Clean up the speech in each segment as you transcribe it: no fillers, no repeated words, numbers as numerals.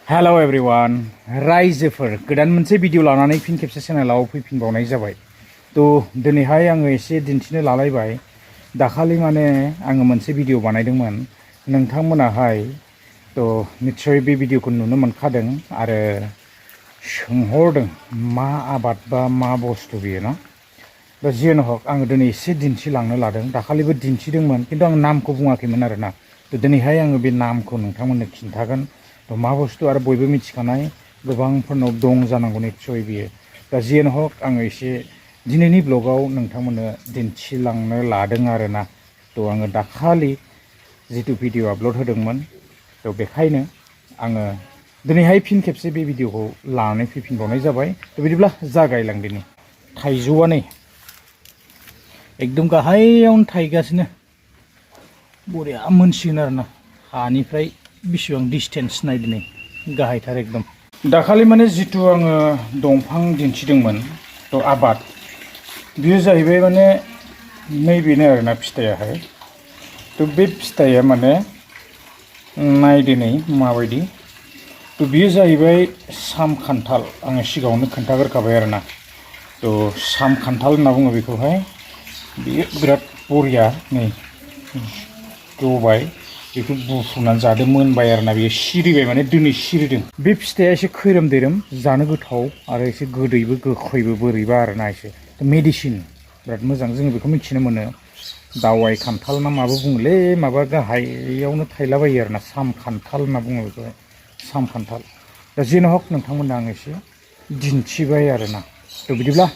Hello everyone रायजोफोर गोदान मोनसे भिडिअ लानानै फिन खेबसे चेनेलाव फैफिनबावनाय जाबाय। तो दिनैहाय आङो एसे दिन्थिनो लालायबाय। दाखालि माने आङो मोनसे भिडिअ बानायदोंमोन, नोंथांमोनाहाय तो निश्चय बे भिडिअखौ नुनो मोनखादों आरो सोंहरदों मा आबाद बा मा बुस्थु बेयो ना। दा जियानो हक आङो दिनै एसे दिन्थिलांनो लादों। दाखालिबो दिन्थिदोंमोन खिन्थु आं नामखौ बुङाखैमोन आरोना। तो दिनैहाय आङो बे नामखौ नोंथांमोननो खिन्थागोन। तो मा बुस्थु आरो बयबो मिथिखानाय गोबांफोरनाव दं जानांगौ निश्चय बियो। दा जियानो हक आङो एसे दिनैनि ब्लगाव नोंथांमोननो दिन्थिलांनो लादों आरोना। तो आङो दाखालि जितु भिडिअ आपल'ड होदोंमोन, तो बेखायनो आङो दिनैहाय फिन खेबसे बे भिडिअखौ लानानै फैफिनबावनाय जाबाय। तो बिदिब्ला जागायलांदिनि। थाइजौआ नै एकदम गाहायावनो थायगासिनो बरिया मोनसिगोन आरोना। हानिफ्राय बेसेबां डिसटेन्स नायदो नै गाहायथार एकदम। दाखालि माने जितु आङो दंफां दिन्थिदोंमोन, तो आबाद बेयो जाहैबाय माने नैबेनो आरोना फिथाइयाहाय। तो बे फिथाइया माने नायदो नै माबायदि। तो बेयो जाहैबाय साम खान्थाल। आङो सिगाङावनो खोन्थाग्रोखाबाय आरोना। तो साम खान्थाल होनना बुङो बेखौहाय। बेयो बिराद बरिया नै जबाय, बेखौ बुफ्रुनानै जादो मोनबाय आरोना। बेयो सिरिबाय माने दिनै सिरिदों। बे फिथाइया एसे खैरोम दैरोम, जानो गोथाव आरो एसे गोदैबो गोखैबो बोरैबा आरोना। एसे मेडिसिन बिराद मोजां, जोङो बेखौ मिथिनो मोनो। दावाइ खान्थाल ना माबो बुङोलै, माबा गाहायावनो थायलाबायो आरोना। साम खान्थाल होनना बुङो बेखौहाय, साम खान्थाल। दा जेन हक नोंथांमोननो आं एसे दिन्थिबाय आरोना। तो बिदिब्ला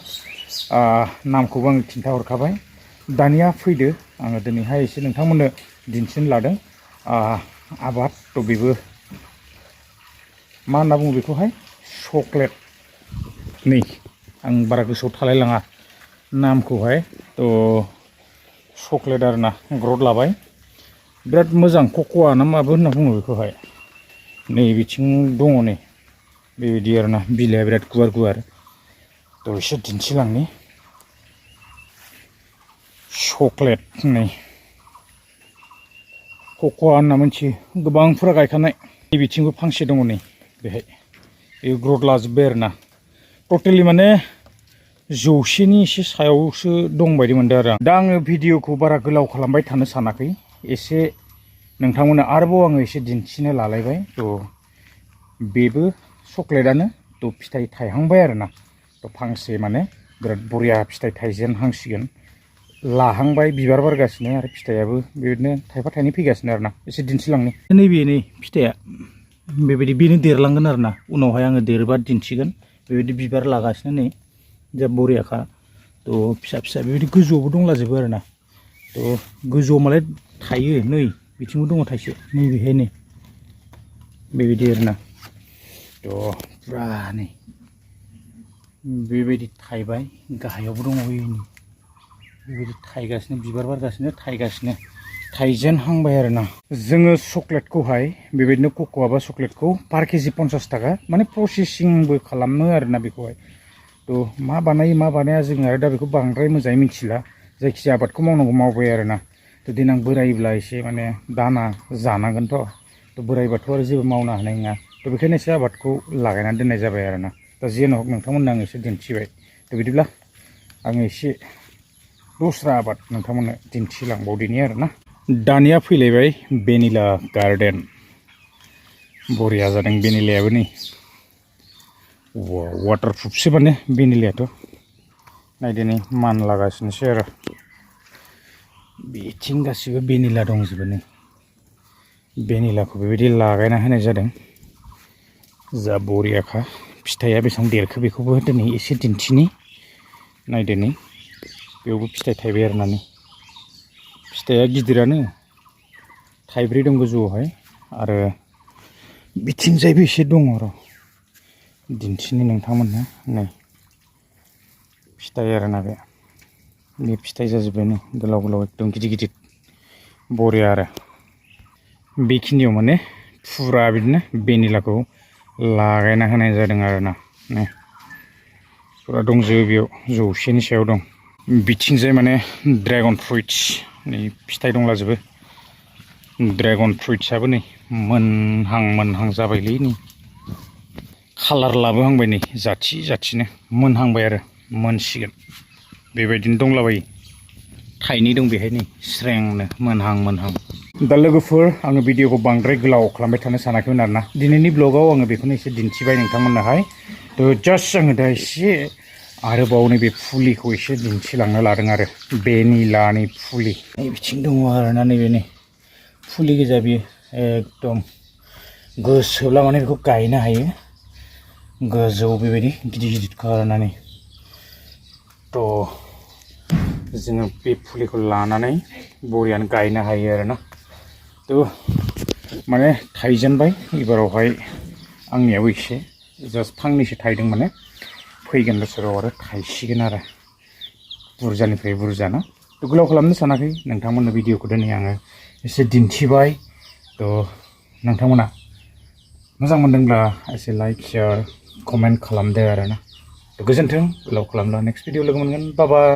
नामखौबो आङो खिन्थाहरखाबाय। दानिया फैदो, आङो दिनैहाय एसे नोंथांमोननो दिन्थिनो लादों आबाद। तो बेबो मा होनना बुङो बेखौहाय, चक्लेट। नै आं बारा गोसोआव थालायलाङा नामखौहाय। तो चक्लेट आरोना, ग्रथ लाबाय बिराद मोजां। कक'आ ना माबो होनना बुङो बेखौहाय। नै बिथिं दङ नै बेबायदि आरोना, बिलाइया बिराद गुवार गुवार। तो एसे दिन्थिलांनि। चक्लेट नै कक'आ होनना मिथियो, गोबांफोरा गायखानाय। बिथिंबो फांसे दङ नै बेहाय, बे ग्रथ लाजोब्बाय आरोना। टटेलि माने 100नि एसे सायावसो दं बायदि मोनदों आरो आं। दा आङो भिडिअखौ बारा गोलाव खालामबाय थानो सानाखै, एसे नोंथांमोननो आरोबाव आङो एसे दिन्थिनो लालायबाय। तो बेबो चक्लेटआनो। तो फिथाइ थायहांबाय आरोना। तो फांसे माने बिराद बरिया फिथाइ थाइजेनहांसिगोन, लाहांबाय, बिबार बारगासिनो आरो फिथाइयाबो बेबायदिनो थाइफा थाइनै फैगासिनो आरोना। एसे दिन्थिलांनि। नैबे नै फिथाइया बेबायदि बेनो देरलांगोन आरोना। उनावहाय आङो देरबा दिन्थिगोन। बेबायदि बिबार लागासिनो नै, जा बरियाखा। तो फिसा फिसा बेबायदि गोजौआवबो दंलाजोबो आरोना। तो गोजौआव मालाय थायो, नै बिथिंबो दङ थाइसे, नैबेहाय नै बेबायदि आरोना। तो फुरा नै बेबायदि थाइबाय, गाहायावबो दङ बेबायदि थाइगासिनो, बिबार बारगासिनो, थाइगासिनो, थाइजेनहांबाय आरोना। जोङो चक्लेटखौहाय बेबायदिनो कक'आ बा चक्लेटखौ पार केजि 50 थाखा, माने प्रसेसिंबो खालामो आरोना बेखौहाय। तो मा बानायो मा बानाया जोङो आरो दा बेखौ बांद्राय मोजाङै मिथिला। जायखिजाया आबादखौ मावनांगौ मावबाय आरोना। तो देनां बोरायोब्ला एसे माने दाना जानांगोनथ'। तो बोरायबाथ' आरो जेबो मावनो हानाय नङा। तो बेखायनो एसे आबादखौ लागायनानै दोननाय जाबाय आरोना। दा जियानो हक नोंथांमोननो आं एसे दिन्थिबाय। तो बिदिब्ला आङो एसे दस्रा आबाद नोंथांमोननो दिन्थिलांबावदिनि आरोना। दानिया फैलायबाय भेनिला गार्डेन। बरिया जादों भेनिलायाबो नै। वाटारप्रुफसो माने भेनिलायाथ'। नायदो नै मानलागासिनोसै आरो। बिथिं गासिबो भेनिला दंजोबो नै। भेनिलाखौ बेबायदि लागायना होनाय जादों। जा बरियाखा। फिथाइया बेसेबां देरखो बेखौबो दिनै एसे दिन्थिनि। नायदो नै बेयावबो फिथाइ थायबाय आरोना नै। फिथाइया गिदिरानो, थाइब्रै दं गोजौआवहाय, आरो बिथिंजायबो एसे दङ र'। दिन्थिनि नोंथांमोननो नै फिथाइ आरोना बे फिथाइ जाजोब्बाय नै, गोलाव गोलाव एकदम गिदिर गिदिर बरिया आरो। बेखिनियाव माने फुरा बिदिनो भेनिलाखौ लागायना होनाय जादों आरोना। नै फुरा दंजोबो बेयाव, 100नि सायाव दं। बिथिंजाय माने ड्रेगन फ्रुइट्स नै फिथाइ दंलाजोबो। ड्रेगन फ्रुइट्सआबो नै मोनहां मोनहां जाबायलै नै। कालार लाबोहांबाय नै जाथिनो मोनहांबाय आरो मोनसिगोन बेबायदिनो दंलाबायो थाइनै दं बेहाय नै स्रेंनो मोनहां दा लोगोफोर आङो भिडिअखौ बांद्राय गोलाव खालामबाय थानो सानाखैमोन आरोना दिनैनि ब्लगाव आङो बेखौनो एसे दिन्थिबाय नोंथांमोननोहाय थ' जास्ट आङो दा एसे आरोबाव नैबे फुलिखौ एसे दिन्थिलांनो लादों आरो भेनिलानि फुलि बिथिं दङ आरोना नैबे नै फुलि गोजा बियो एकदम गोसोब्ला माने बेखौ गायनो हायो गोजौ बेबायदि गिदिर खालामनानै थ' जोङो बे फुलिखौ लानानै बरियानो गायनो हायो आरोना थ' माने थाइजेनबाय एबारावहाय आंनियाबो एसे जास्ट फांनैसो थाइदों माने फैगोन बोसोराव आरो थाइसिगोन आरो बुरजानिफ्राय बुरजा ना थ' गोलाव खालामनो सानाखै नोंथांमोननो भिडिअखौ दिनै आङो एसे दिन्थिबाय थ' नोंथांमोना मोजां मोनदोंब्ला एसे लाइक शेयार कमेन्ट खालामदो आरोना थ' गोजोन्थों गोलाव खालामला नेक्स्ट भिडिअ लोगो मोनगोन बाय बाय